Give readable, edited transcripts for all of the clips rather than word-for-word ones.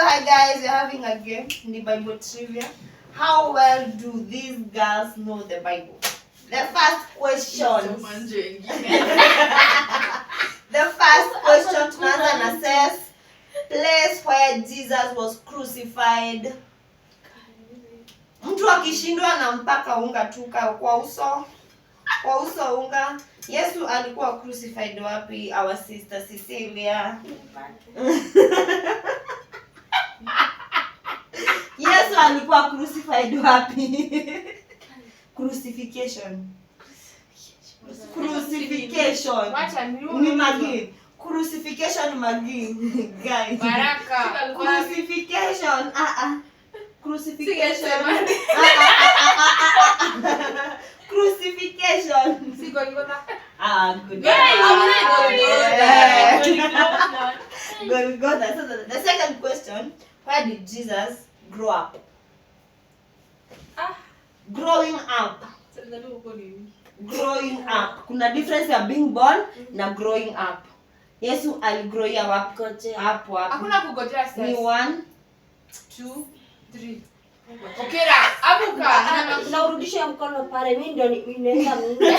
hi guys, we're having a game, the Bible trivia. How well do these girls know the Bible? The first question. The first question tunaanza na says place where Jesus was crucified. Mtu akishindwa na mpaka unga tuka kwa uso. Kwa uso unga. Yesu alikuwa crucified wapi? Our sister Cecilia. Yesu alikuwa crucified wapi? Crucifixion. Crucifixion. Wacha Ni magi. Crucifixion magi. Guys. Baraka. Crucifixion. Ah ah. Crucifixion. Singesema. Ah, ah, ah, ah, ah, ah. Crucifixion. Si Golgotha. Ah, good. Yeah, Yeah. Golgotha. So the second question, where did Jesus grow up? Ah. Growing up. Growing up. Kuna difference ya being born na growing up. Yesu aligrowia wapi? Hapo hapo. Hakuna kugojea sasa. Ni 1 2 3. Okera, amuka. Na urudishe mkono pale, mimi ndio ninaweza mimi.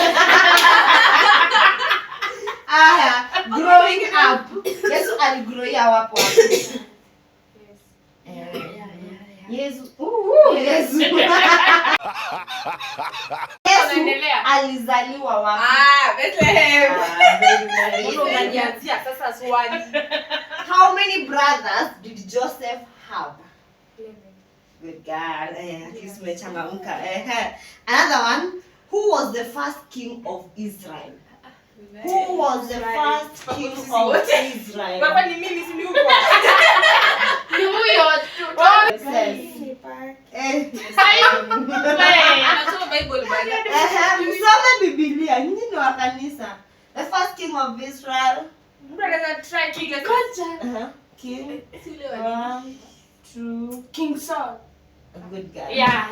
Aya, growing up. Yesu aligrowia wapi wapi? Yesu. Yesu. Yesu Unaendelea. alizaliwa wapi? Ah, Bethlehem. Ah, very nice. Mbona unanianzia sasa swali? How many brothers did Joseph have? Good girl. At least umechangamka. Another one. Who was the first king of Israel? Who was the first king of Israel? Baba ni mimi si ni huko. Ni huyo tu. Anasoma Bible bana. Msome Biblia, nyinyi ni wa kanisa. The first king of Israel. Mtu anaweza try to guess. King. 1, 2, King Saul. A good guy. Yeah.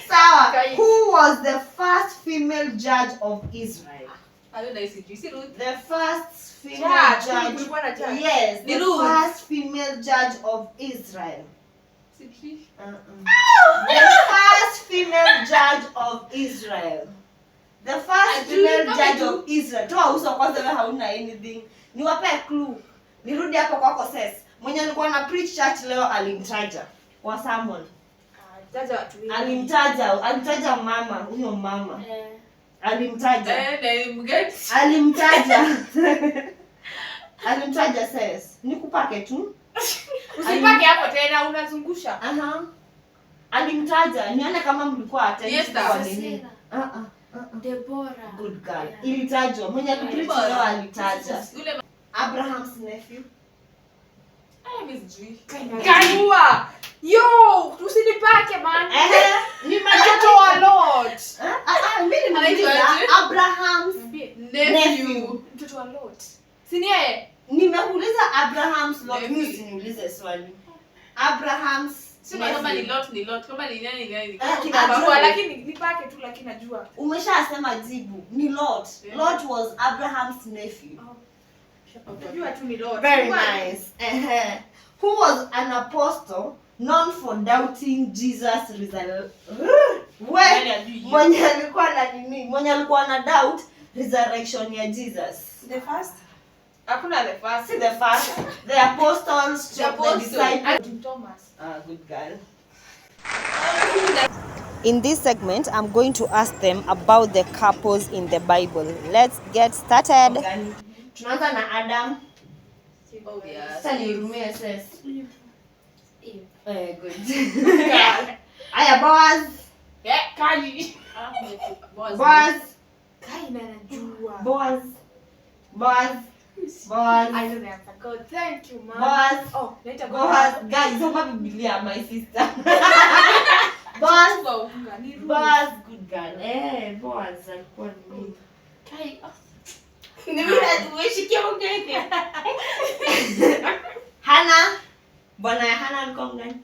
Sawa. Who was the first female judge of Israel? The first female Judge. judge. Yes, the Ruth. first female judge of Israel. The first female judge of Israel. The first female judge of Israel. Toa uso kwanza, wewe hauna anything. Niwape clue. Nirudi hapo kwako ses. Mwenye alikuwa na preach church leo alimtaja kwa sermon. Alimtaja mama, huyo mama. Alimtaja. Alimtaja. Alimtaja ses. Nikupake tu. Usipake hapo tena unazungusha. Aha. Alimtaja, nione kama mlikuwa attentive Yes, kwa nini. Deborah. Good girl. Ilitajwa. Mwenye alipreach leo alitaja. Abraham's nephew. Kajua. Yo, usinipake man. Ni Mtoto wa Lot. Mimi nimeuliza Abraham's nephew. Mtoto wa Lot. Si ni yeye? Nimeuliza Abraham's Lot. Mimi usiniulize swali. Abraham's Kama ni Lot ni Lot, kama ni nani ni nani. Najua lakini nipake tu lakini najua. Umeshasema jibu. Ni Lot. Lot was Abraham's nephew. Najua tu ni Lot. Very nice. Who was an apostle known for doubting Jesus' resurrection? Mwenye alikuwa na nini? Mwenye alikuwa na doubt resurrection ya Jesus. The first? Hakuna the first. See the first, the apostles, The the apostle. disciples. Thomas. Ah, good girl. In this segment, I'm going to ask them about the couples in the Bible. Let's get started. Tunaanza na Adam. Sasa nihurumie sis. Good. Aya, Boaz. Yeah, Kali. Boaz. Kai na najua. Boaz. Boaz. Boaz. I know the answer. God, thank you, mom. Boaz. Oh, naita Boaz. Guys, soma Biblia, my sister. Boaz. Boaz, good girl. Boaz alikuwa ni nini? Kai. Hana. Bwana ya Hana alikuwa mgani?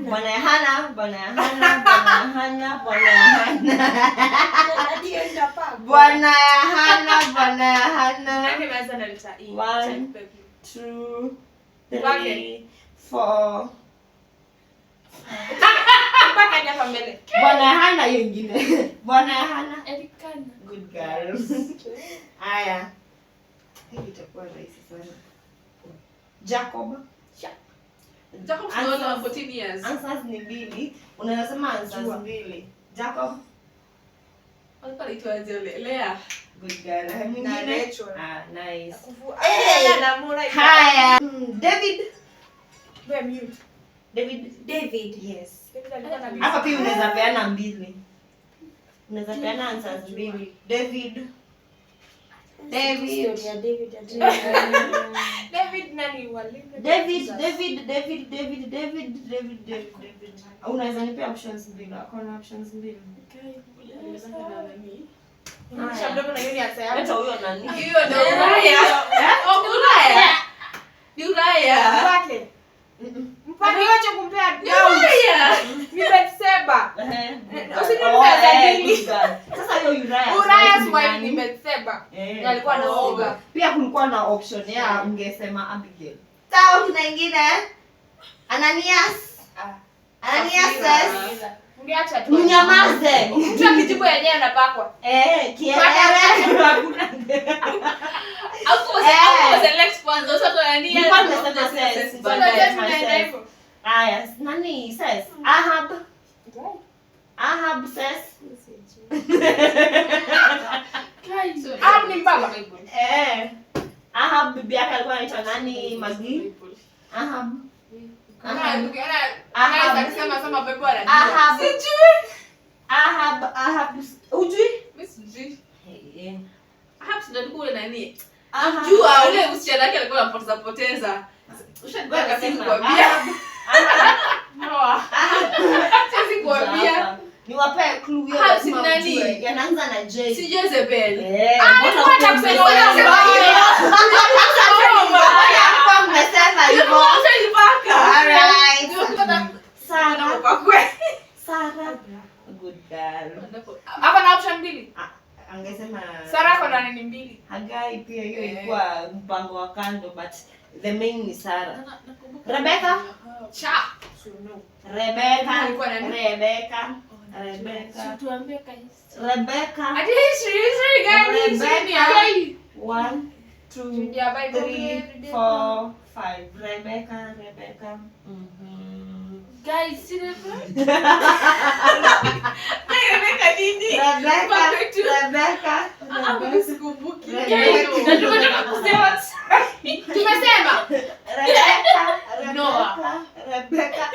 Bwana ya Hana, Bwana ya Hana, Bwana ya Hana, Bwana ya Hana. Bwana ya Hana, Bwana ya Hana. 1, 2, 3, 4. Mpaka hadi hapa mbele. Bwana Hana hiyo ingine. Bwana Hana. Elikana. Good girl. Haya. Hii itakuwa rahisi sana. Jacob. Jacob Answers. was 14 years. Answers ni mbili. Unaweza sema answers mbili. Jacob. Alikuwa anaitwa aje yule? Lea. Good girl. Na Mwingine. Rachel. Ah, nice. Hey. Na Mura. Haya. David. Wewe mute. David. David. Yes. David alikuwa na bibi. Hapa pia unaweza peana mbili. Unaweza peana answers mbili. David. David. Story ya David. David nani walinda? David, David, David, David, David, David, David, David. Unaweza nipea options mbili. Akona options mbili. Kisha mdomo na hiyo ni answer yangu. Leta huyo nani? Hiyo ndio Uraya. Oh, Uraya. Ni Uraya. Mpake. Mpake wacha kumpea Ni doubt. Uraya. Ni Bethseba. Ehe. Usiniulize Oh, za eh, mbili. good girl. Sasa hiyo Uriah. Uriah's ni wife nani? ni Bethseba. Eh. Na alikuwa anaoga. Pia kulikuwa na option ya ungesema Abigail. Sawa, kuna ingine. Ananias. Ah. Ananias says, Ungeacha tu. mnyamaze. Mtu akijibu yenyewe anapakwa. Eh, kielele. Hakuna. Hapo select kwanza. Sasa nani? Nilikuwa nimesema says. Sasa unajua tunaenda hivyo. Aya, nani says? Ahab. Ahab says. Ahab ni mbaba. Eh. Ahab bibi yake alikuwa anaitwa nani? Magi. Ahab. Ahab. Ahab. Akisema sema pepo anajua. Ahab. Sijui. Ahab, Ahab. Hujui? Mimi sijui. Eh. Ahab si ndio alikuwa ule nani? Ahab. Jua ule msichana wake alikuwa anapoteza poteza. Ushangaa Wewe siwezi sema. kuambia. Ahab. Ahab. Noah. Siwezi kuambia. Niwape clue hiyo Ahab lazima si nani? mjue. Yanaanza na J. Si Jezebel. Eh, Ah, mbona nilikuwa nataka huku kusema mmesema hiyo. hivyo? Mbona hakuwa mmesema hivyo? Ushanipaka. Alright. Ndio Sarah. kwa Sarah. Good girl. Hapa na option mbili. Angesema Sara ako na nini mbili? Hagai pia hiyo Eh. ilikuwa mpango wa kando but the main ni Sarah. Rebecca? Cha. Rebecca. Alikuwa nani? Rebecca. Rebecca. Tuambie guys. Rebecca. Ati history gani? History ni ya Rebecca. 1 2 ya Bible. 3 4 5. Rebecca, Rebecca. Mhm. Guys, si Rebecca. Rebecca nini? Rebecca, Rebecca, Rebecca. Sikumbuki. Rebecca. Na tumetoka kusema Tumesema. Rebecca, Noah. Rebecca, Rebecca.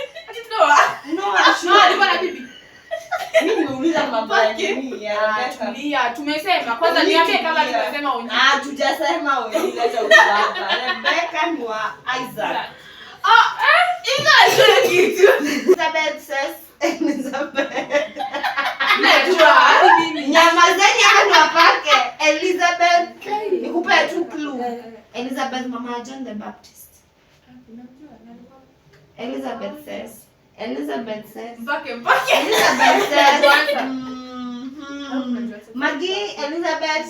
Noah. Noah, Noah alikuwa na bibi. Mimi nimeuliza mambo ya nini ya Rebecca. Tulia, tumesema. Kwanza niambie kama tumesema unyi. Ah, tujasema wewe leta ukwapa. Rebecca ni wa Isaac. Inga kitu. Elizabeth says Elizabeth. Najua hadi mimi. Nyamazeni hapa niwapake. Elizabeth, nikupe tu clue. Elizabeth mama ya John the Baptist. Elizabeth says. Elizabeth says. Mpake mpake. Elizabeth says. Kwanza. Maggie, Elizabeth.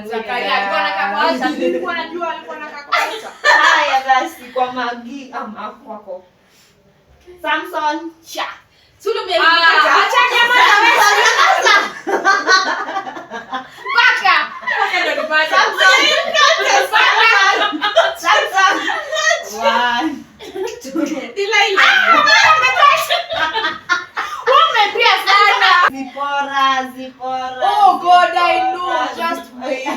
Zakaria alikuwa anakaa kwa altar. Nilikuwa najua alikuwa anakaa kwa altar. Haya basi kwa Maggie ama kwako. Samson. Cha. Sulu mimi Ah, alikata. acha nyama na wewe. Paka. Paka ndio nipate. Samson. Samson. Samson. 1 2 Delilah. Umepia sana. Zipora, Zipora. Oh God, I know. Zipora, Just wait.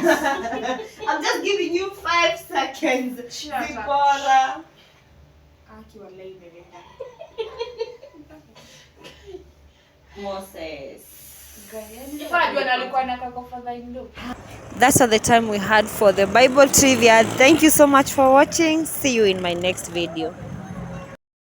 I'm just giving you 5 seconds. Shut up. Zipora. Aki wallahi imeenda. Moses. Nilikuwa najua na alikuwa anakaa kwa father in law. That's all the time we had for the Bible trivia. Thank you so much for watching. See you in my next video.